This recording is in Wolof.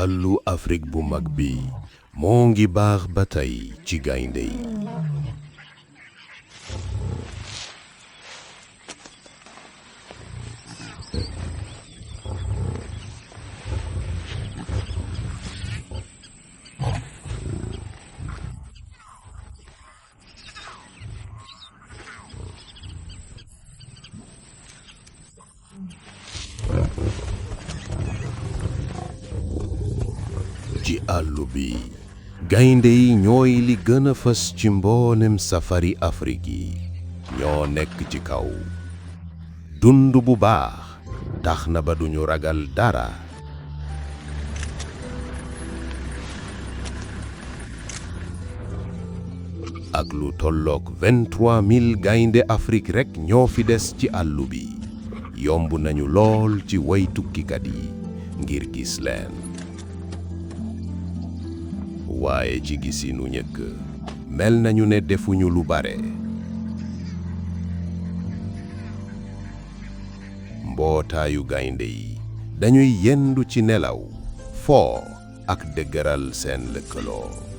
àllu Afrique bu mag bi moo ngi baax ba tey ci gaynde yi. ci àllu bi gaynde yi ñooy li gën a fës ci mboolem safari Afrique yi ñoo nekk ci kaw dund bu baax tax na ba duñu ragal dara. ak lu tollook 23 000 gaynde Afrique rekk ñoo fi des ci àllu bi yomb nañu lool ci way tukkikat yi ngir gis leen. waaye ci gisinu ñëkk mel nañu ne defuñu lu bare. mbootaayu gaynde yi dañuy yendu ci nelaw foo ak dëgëral seen lëkkaloo.